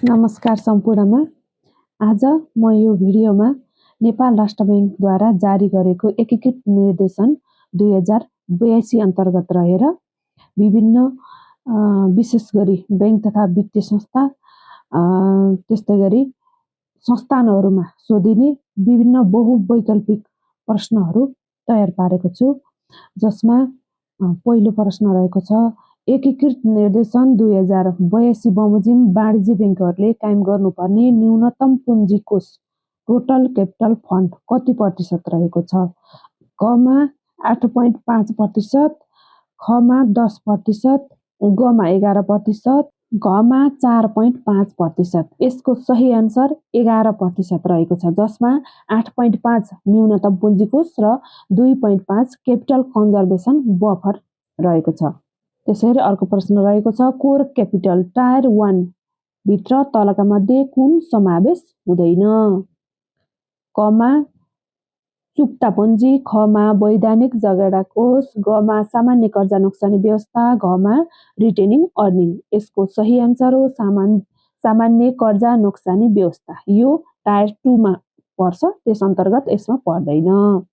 नमस्कार सम्पूर्णमा। आज म यो भिडियोमा नेपाल राष्ट्र बैंकद्वारा जारी गरेको एकीकृत निर्देशन 2082 अन्तर्गत रहेर विभिन्न विशेष गरी बैंक तथा वित्तीय संस्था त्यस्तै गरी संस्थानहरूमा सोधिने विभिन्न बहुवैकल्पिक प्रश्नहरू तयार पारेको छु, जसमा पहिलो प्रश्न रहेको छ। एकीकृत निर्देशन 2082 बमोजिम वाणिज्य बैंकहरूले कायम गर्नुपर्ने न्यूनतम पुँजी कोष टोटल क्यापिटल फन्ड कति प्रतिशत रहेको छ? कमा 8.5%, खमा 10%, गमा 11%, घमा 4.5%। यसको सही आन्सर 11% रहेको छ, जसमा 8.5 न्यूनतम पुँजी कोष र 2.5 क्यापिटल कन्जर्भेसन बफर रहेको छ। त्यसैले अर्को प्रश्न रहेको छ। कोर क्यापिटल टायर 1 भित्र तलका मध्ये कुन समावेश हुँदैन? कमा चुक्ता पुँजी, खमा वैधानिक जगेडा कोष, गमा सामान्य कर्जा नोक्सानी व्यवस्था, घमा रिटेनिङ अर्निङ। यसको सही आन्सर हो सामान्य कर्जा नोक्सानी व्यवस्था। यो टायर 2 मा पर्छ, त्यस अन्तर्गत यसमा पर्दैन।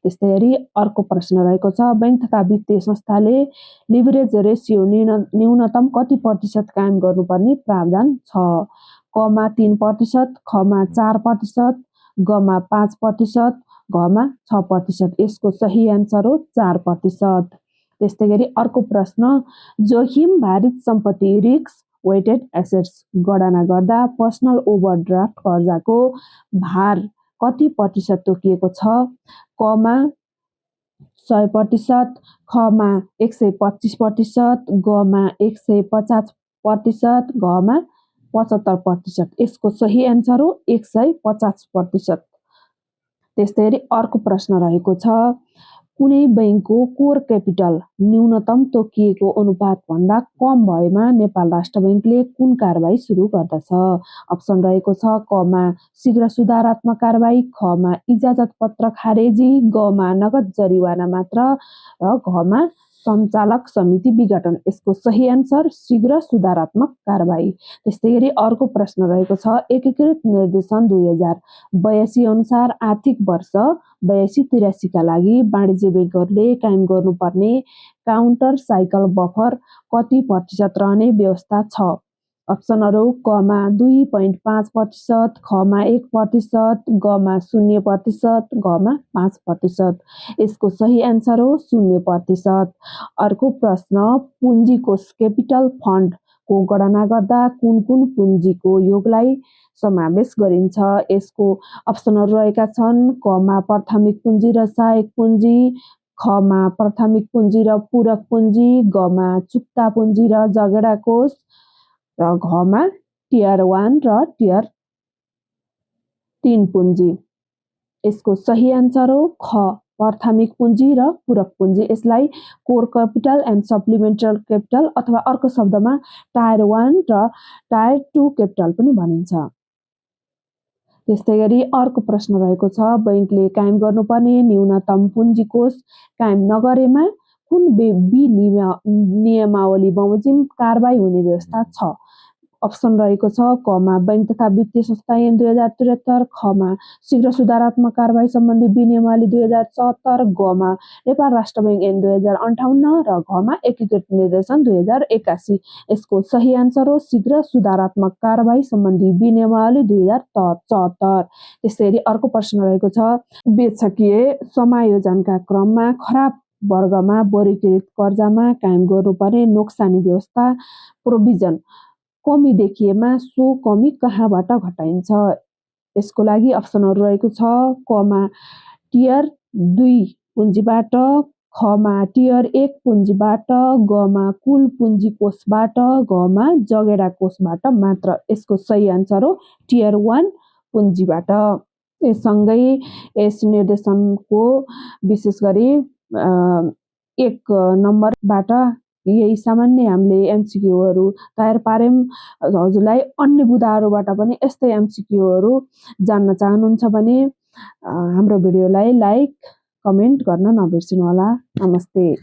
त्यस्तै गरी अर्को प्रश्न रहेको छ। बैंक तथा वित्तीय संस्थाले लिभरेज रेसियो न्यूनतम कति प्रतिशत कायम गर्नुपर्ने प्रावधान छ? कमा 3%, खमा 4%, गमा 5%, घमा 6%। यसको सही आन्सर हो 4%। त्यस्तै गरी अर्को प्रश्न। जोखिम भारित सम्पत्ति रिस्क वेटेड एसेट्स गणना गर्दा पर्सनल ओभरड्राफ्ट कर्जाको भार कति प्रतिशत तोकिएको छ? कमा 100%, खमा 125%, गमा 150%, घमा 75%। यसको सही आन्सर हो 150%। त्यस्तै गरी अर्को प्रश्न रहेको छ। कुनै बैंकको कोर क्यापिटल न्यूनतम तोकिएको अनुपातभन्दा कम भएमा नेपाल राष्ट्र बैंकले कुन कारबाही सुरु गर्दछ? अप्सन रहेको छ। कमा शीघ्र सुधारात्मक कारबाही, खमा इजाजत पत्र खारेजी, गमा नगद जरिवाना मात्र र घमा सञ्चालक समिति विघटन। यसको सही आन्सर शीघ्र सुधारात्मक कारबाही। त्यस्तै गरी अर्को प्रश्न रहेको छ। एकीकृत निर्देशन 2082 अनुसार आर्थिक वर्ष 82-83 का लागि वाणिज्य बैंकहरूले कायम गर्नुपर्ने काउन्टर साइकल बफर कति प्रतिशत रहने व्यवस्था छ? अप्सनहरू कमा 2.5%, खमा 1%, गमा 0%, घमा 5%। यसको सही आन्सर हो 0%। अर्को प्रश्न। पुँजी कोष क्यापिटल फन्ड को गणना गर्दा कुन कुन पुँजीको योगलाई समावेश गरिन्छ? यसको अप्सनहरू रहेका छन्। कमा प्राथमिक पुँजी र सहायक पुँजी, खमा प्राथमिक पुँजी र पूरक पुँजी, गमा चुक्ता पुँजी र जगेडा कोष र घमा टियर 1 र टियर 3 पुँजी। यसको सही आन्सर हो ख प्राथमिक पुँजी र पूरक पुँजी। यसलाई कोर क्यापिटल एन्ड सप्लिमेन्टरी क्यापिटल अथवा अर्को शब्दमा टायर 1 र टायर 2 क्यापिटल पनि भनिन्छ। त्यस्तै गरी अर्को प्रश्न रहेको छ। बैंकले कायम गर्नुपर्ने न्यूनतम पुँजी कोष कायम नगरेमा कुन नियमावली बमोजिम कारबाही हुने व्यवस्था छ? अप्सन रहेको छ। कमा बैंक तथा वित्तीय संस्था ऐन 2073, खमा शीघ्र सुधारात्मक कारबाही सम्बन्धी विनियमावली 2074, गमा नेपाल राष्ट्र बैंक ऐन 2058 र घमा एकीकृत निर्देशन 2081। यसको सही आन्सर हो शीघ्र सुधारात्मक कारबाही सम्बन्धी विनियमावली 2074। त्यसै गरी अर्को प्रश्न रहेको छ। बेचकीय समायोजनका क्रममा खराब वर्गमा वर्गीकृत कर्जामा कायम गर्नुपर्ने नोक्सानी व्यवस्था प्रोभिजन कमी देखिएमा सो कमी कहाँबाट घटाइन्छ? यसको लागि अप्सनहरू रहेको छ। कमा टियर 2 पुँजीबाट, खमा टियर 1 पुँजीबाट, गमा कुल पुँजी कोषबाट, घमा जगेडा कोषबाट मात्र। यसको सही आन्सर हो टियर 1 पुँजीबाट। यससँगै यस निर्देशनको विशेष गरी 1 नम्बरबाट यही सामान्य हामीले एमसिक्यूहरू तयार पार्यौं। हजुरलाई अन्य बुदाहरूबाट पनि यस्तै एमसिक्यूहरू जान्न चाहनुहुन्छ भने हाम्रो भिडियोलाई लाइक, कमेन्ट गर्न नबिर्सनु होला। नमस्ते।